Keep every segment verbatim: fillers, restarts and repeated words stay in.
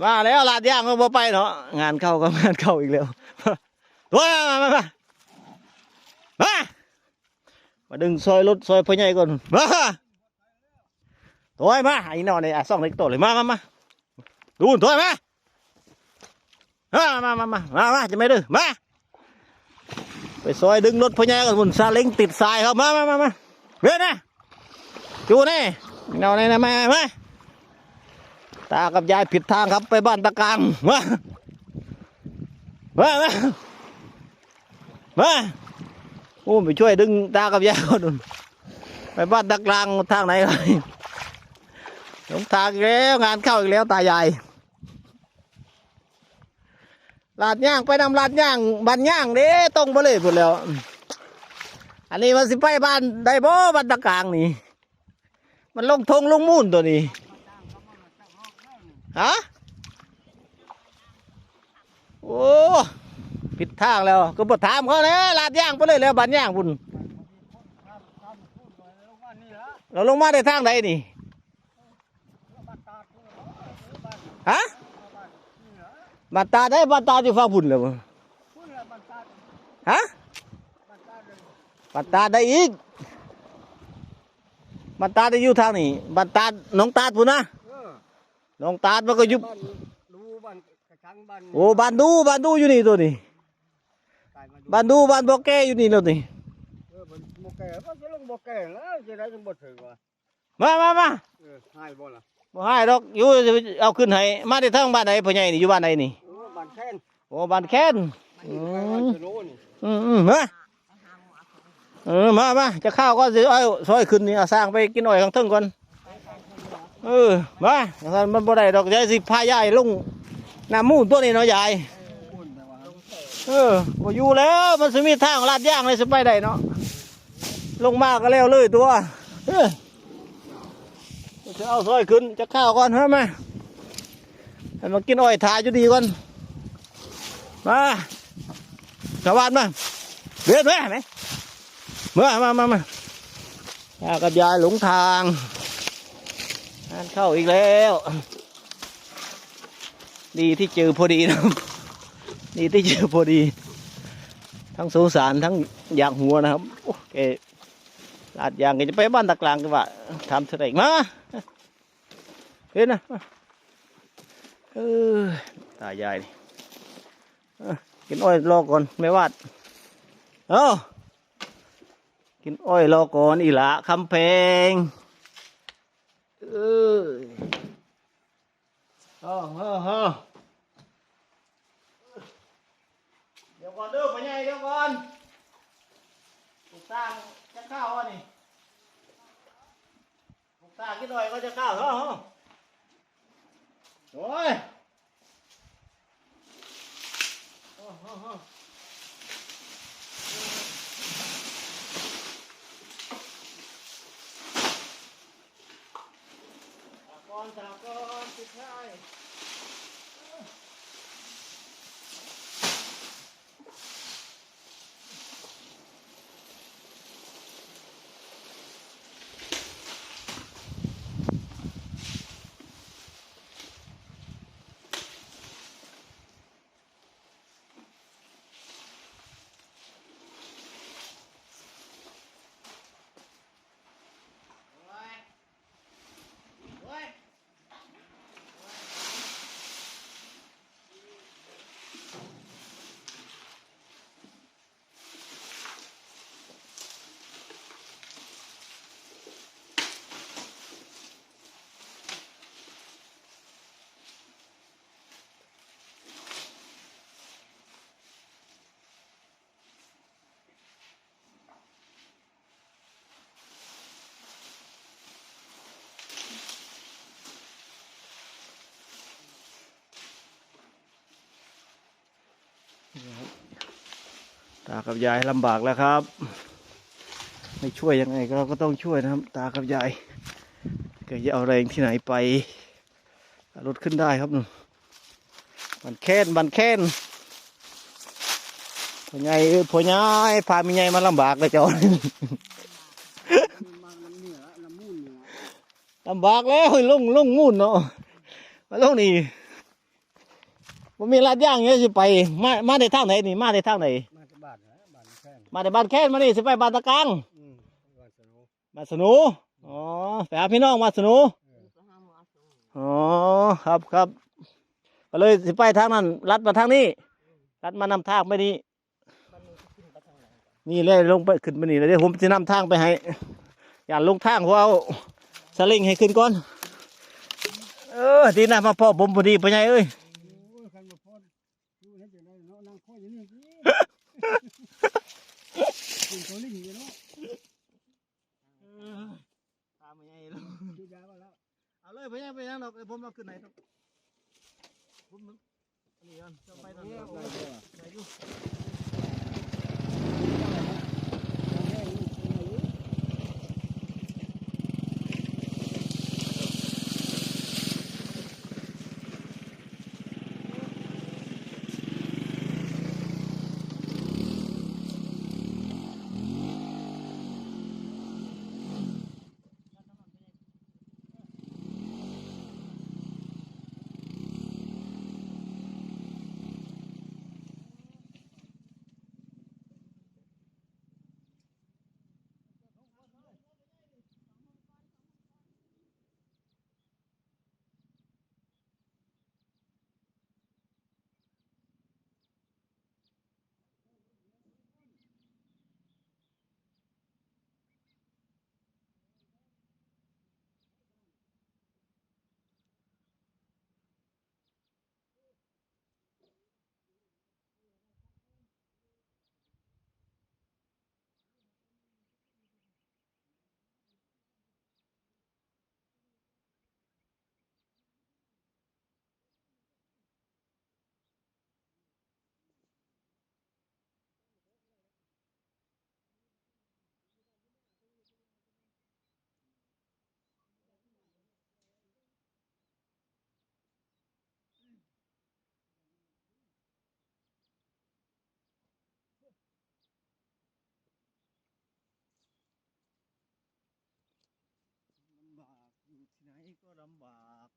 มาแล้ว ลาดยางก็บ่ไปเนาะ งานเข้าก็งานเข้าอีกแล้ว ตัวมามามามามาดึงซอยรถซอยพ่อใหญ่ก่อน มา ตัวมาไอ้นอนในอ่ะซ่องเล็กโตเลย มามามาดูตัวมา มามามามามามาจะไม่ดื้อมา ไปซอยดึงรถพ่อใหญ่ก่อน พุ่นซาเล้งติดทรายครับ มามามามาเว้ยนะ อยู่นี่ เอานี่นะ มามา ตากับยายผิดทางครับ ไปบ้านตะกลาง มา มามามา โอ้ ไปช่วยดึงตากับยายก่อน ไปบ้านตะกลางทางไหนครับ หลงทางอีกแล้ว งานเข้าอีกแล้ว ตายาย ลาดย่างไปนำลาดย่าง บันย่างเด้ตรงไปเลยพุ่นแล้ว อันนี้มันสิไปบ้านได้บ่ บ้านตะกลางนี่ มันลงทงลงมูนตัวนี้ ฮะ โอ้ ผิดทางแล้ว ก็บ่ถามเขาแหน่ ลาดย่างไปเลยแล้ว บันย่างพุ่น เราลงมาได้ทางใดนี่ ฮะ บ้านตาดได้ บ้านตาดอยู่ฝั่งพุ่นแล้วบ่ ฮะ บ้านตาดได้อีก บ้านตาดได้อยู่ทางนี้ บ้านตาด หนองตาดพุ่นนะ เออ หนองตาดมันก็อยู่ บ้านดู บ้านกระชัง บ้าน โอ้ บ้านดู บ้านดูอยู่นี่ตัวนี้ บ้านดู บ้านบ่อแก้อยู่นี่แล้วนี่ เออ บ้านบ่อแก้ มันจะลงบ่อแก้แล้ว จะได้ยังบ่ถึงวะ มามามา เออ ให้บ่ล่ะ บ่ให้ดอก อยู่ เอาขึ้นให้ มาได้ทางบ้านไหน พ่อใหญ่นี่ อยู่บ้านไหนนี่ เออ บ้านแคน โอ้ บ้านแคน อืม บ้านเจโนนี่ อืมอืมมา เออ มามา จะข้าวก็สิเอาซอยขึ้นนี่ เอาสร้างไปกินอ้อยข้างเทิงก่อน เออ มา มันบ่ได้ดอก ยายสิพายายลง น้ำมูนตัวนี้เนาะยาย เออ บ่อยู่แล้ว มันสิมีทางลาดยางเลยสิไปได้เนาะ ลงมาก็แล้วเลยตัว เออ จะเอาซอยขึ้น จะข้าวก่อน เฮ้ยมา ให้มากินอ้อยถ่าอยู่ดีก่อน มา ชาวบ้านมา เดินมาไหม มามามามา ตากับยายหลงทาง งานเข้าอีกแล้ว ดีที่เจอพอดีนะครับ ดีที่เจอพอดี ทั้งสงสารทั้งอยากหัวนะครับ โอ้ แกลาดยาง แกจะไปบ้านตะกลางกันว่า ถามเท่าไหร่มา เห็นนะ เออ ตายายนี่ เออ กินอ้อยรอก่อน แม่วาด เอ้า กินอ้อยรอก่อน อีหละคำแพง เออ เออ เออ เออ เดี๋ยวก่อนเด้อ พ่อใหญ่ เดี๋ยวก่อน ลูกสร้างจะเข้าอันนี้ ลูกสร้างกินอ้อยก็จะเข้า เฮ้อ เฮ้อ โอ้ย โอ้โห สากล สากล สุดท้าย ตากับยายลำบากแล้วครับ ไม่ช่วยยังไงเราก็ต้องช่วยนะครับ ตากับยาย แกจะเอาแรงที่ไหนไป รถขึ้นได้ครับ บันแคน บันแคน พ่อใหญ่ เออ พ่อใหญ่ พาแม่ใหญ่มาลำบากเลยเจ้า ลำบากแล้ว ลง ลงมูนเนาะ มาลงนี่ ผมมีลาดยางเนี่ยสิไป มา มาได้ทางไหนนี่ มาได้ทางไหน มาจากบ้านนะบ้านแค่น มาได้บ้านแค่นมานี่สิไปบ้านตะกลาง อืมบ้านสนุ บ้านสนุ อ๋อ ไปหาพี่น้องบ้านสนุ เออ อ๋อ ครับ ครับ ก็เลยสิไปทางนั้น ลัดมาทางนี้ ลัดมานำทางไปนี่ นี่เลยลงไปขึ้นไปนี่เลย เดี๋ยวผมจะนำทางไปให้ อย่าลงทาง ผมเอาสลิงให้ขึ้นก่อน เออ ดีนะมาพ้อผมพอดี พ่อใหญ่เอ้ย โอ้ย คันบ่พ้อ อยู่เฮ็ดจั่งใดเนาะ นั่งคอยอยู่นี่สิ ขึ้นเขาลิงอยู่เนาะ เออ ตามมาใหญ่แล้ว คิดยาก็แล้ว เอาเลย พ่อใหญ่ ไปยังดอก เดี๋ยวผมเอาขึ้นให้ครับ ผม อันนี้ก่อน จะไปตอนนี้ ได้อยู่ ลำบาก อยู่ที่ไหนก็ลำบาก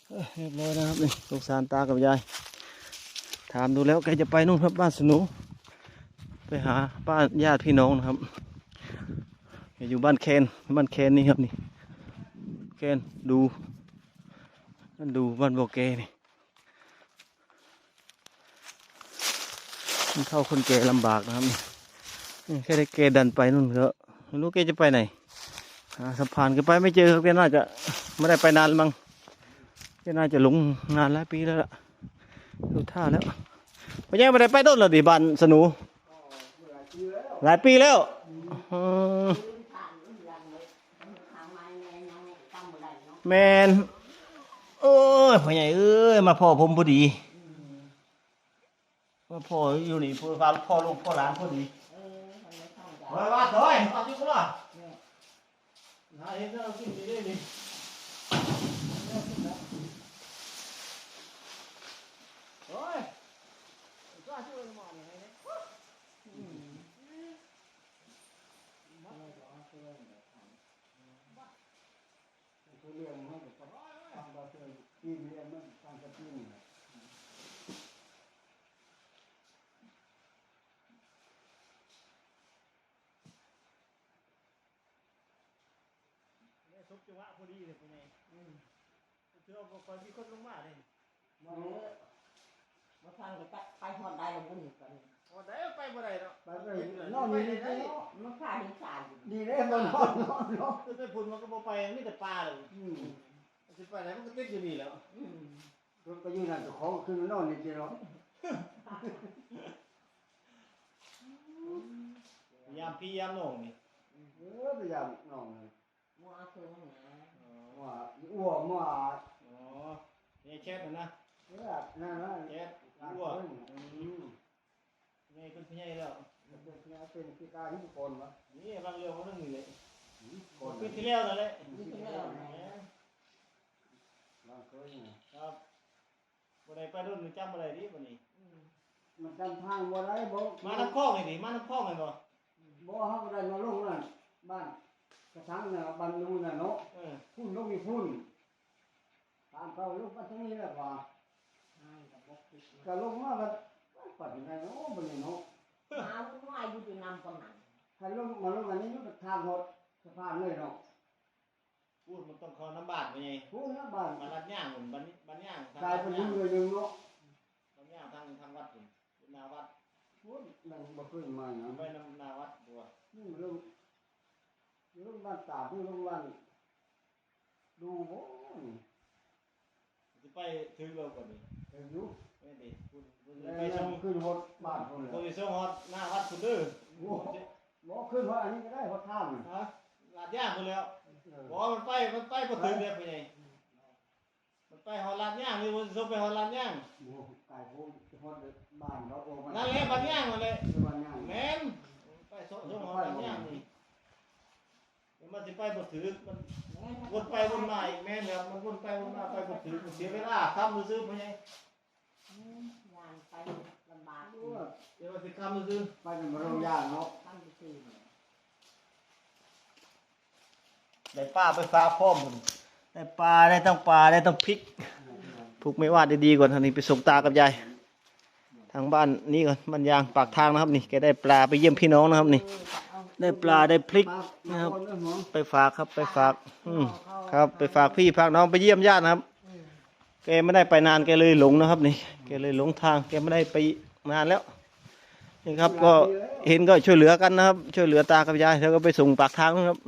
เอ้อ เรียบร้อยนะครับ นี่ สงสารตากับยาย ถามดูแล้วแกจะไปนู่นครับ บ้านสนุ ไปหาบ้านญาติพี่น้องนะครับ แกอยู่บ้านแคน บ้านแคนนี่ครับ นี่ แคน ดู นั่น ดูบ้านบ่อแกนี่ มันเฒ่าคนแก่ลำบากนะครับ นี่ แค่ได้แกดันไปนู่นก็ไม่รู้แกจะไปไหน หาสะพานก็ไปไม่เจอครับ แกน่าจะไม่ได้ไปนานแล้วมั้ง แกน่าจะลงนานหลายปีแล้วล่ะ ดูท่าแล้ว พ่อใหญ่ไม่ได้ไปโดนแล้วดิ บ้านสนุ หลายปีแล้ว อืม แม่น โอ้ย พ่อใหญ่เอ้ย มาพ้อผมพอดี มาพ้ออยู่นี่ พ้อ พ้อลูกพ้อหลานพอดี เออ ว่า ว่า ถอย เอาอยู่พุ่นล่ะ หาเฮ็ดแนวกินอยู่เด้นี่ โอ้ย ก็ช่วยหมอนี่ให้เนี่ย อืม คือเรื่องมันก็ต้องตามเราเชิญที่เรียนมันตั้งแต่ที่นี่แหละ เนี่ย สบจังหวะพอดีเลย เป็นไง อืม เชื่อว่าก่อนมีคนลงมาเลย บ่เลิก บ่ทันก็ไป ไปฮอดใดแล้วบุญกัน ฮอดใดไปบ่ได้เนาะ ไปบ่ได้ นอนอยู่นี่เนาะ มันพาหินสารอยู่ นี่เด้ บ่นอน นอนเนาะ คือไปพุ่นมันก็บ่ไป มีแต่ป่าเลย อืม สิไปไหนมันก็ติดอยู่นี่แหล้ว อืม รถก็อยู่นั่น เจ้าของก็ขึ้นมานอนนี่ติเนาะ ยามพี่ยามน้องนี่ เออ ไปยามน้องนี่ มัวคือหยัง อ๋อ มัว อ้วมัว อ๋อ ยายแคทน่ะนะ เออ นั่นนะ แคท อ้ว อืม อืม ใหญ่เป็นผู้ใหญ่แล้ว เป็นผู้ใหญ่ เป็นพิการที่ก่อนวะ นี่บางเรื่องของเรื่องนี้เลย อืม ก่อน ปีที่แล้วนั่นแหละ ปีที่แล้วนะ แหม บางเคยนี่ ครับ บ่ได้ไปโดน จำบ่ได้ดิบัดนี้ อืม มันจำทางบ่ได้ บ่ มาน้ำคลองนี่ดิ มาน้ำคลองแม่นบ่ บ่ เฮาก็ได้มาลงนั่น บ้านกระ ทางน่ะบ้านนู้นน่ะเนาะ เออ พุ่นลงอีกพุ่นตามเขาลงมาตรงนี้แหละว่า อ้ายก็บ่คิด ก็ลงมาบัดปัดยังไงเนาะบัดนี้เนาะ หาวุ่นวายอยู่ที่นำปานนั้น ให้ลงมาลงอันนี้มันทางหดสะพานเลยเนาะ พูดมันต้องเข้าน้ำบาดไปไง พุ่นนะบ้าน มาลัดย่างผมบันบันย่างทาง กลายเป็นหนึ่งเลยหนึ่งเนาะ ลัดย่างทางทางวัดผมหน้าวัด พุ่นนั่นบ่ขึ้นมานะ ไปนำหน้าวัดบัว นี่มันเรื่องเรื่องบ้านตาดนี่เรื่องบ้านดูบ่นี่ จะไปถึงเราก่อนนี่ เห็นอยู่ ไม่ดีคุณคุณ แล้ว ไปส่ง ขึ้นหดบ้านคนเลย คนที่ส่งฮอดหน้าวัดคุณเด้อ โอ้โห บ่ขึ้นหดอันนี้ก็ได้หดทาง ฮะลัดย่างคุณแล้ว เออ บอกว่ามันไปมันไปพอถึงเนี่ยเป็นไงมันไปฮอดลัดย่างนี่มันส่งไปฮอดลัดย่าง โอ้ไก่พวกเฉพาะบ้านเราโอ้มัน นั่นแหละบันย่างนั่นแหละ บ้านย่าง แม่นไปส่งส่งฮอดลัดย่างนี่มันสิไปบ่ถือมันวนไปวนมาอีกแม่นครับมันวนไปวนมาไปบ่ถือมันเสียเวลาทำซื้อไปไง อืมย่านไปลำบาก รู้ว่า เดี๋ยวมันสิทำซื้อ ไปเป็นโรงยาเนาะ ตั้งซื่อ ได้ปลาไปฝากพ่อมพุ่นได้ปลาได้ทั้งปลาได้ทั้งพริกผูกไม่ว่าดีๆก่อนอันนี้ไปส่งตากับยายทางบ้านนี้ก่อนบ้านยางปากทางนะครับนี่แกได้ปลาไปเยี่ยมพี่น้องนะครับนี่ ได้ปลาได้พริกนะครับ ไปฝากครับไปฝาก อืมครับ ไปฝากพี่ฝากน้องไปเยี่ยมญาตินะครับ แกไม่ได้ไปนานแกเลยหลงนะครับนี่ แกเลยหลงทางแกไม่ได้ไปนานแล้ว นี่ครับก็เห็นก็ช่วยเหลือกันนะครับ ช่วยเหลือตากับยายแล้วก็ไปส่งปากทางนะครับ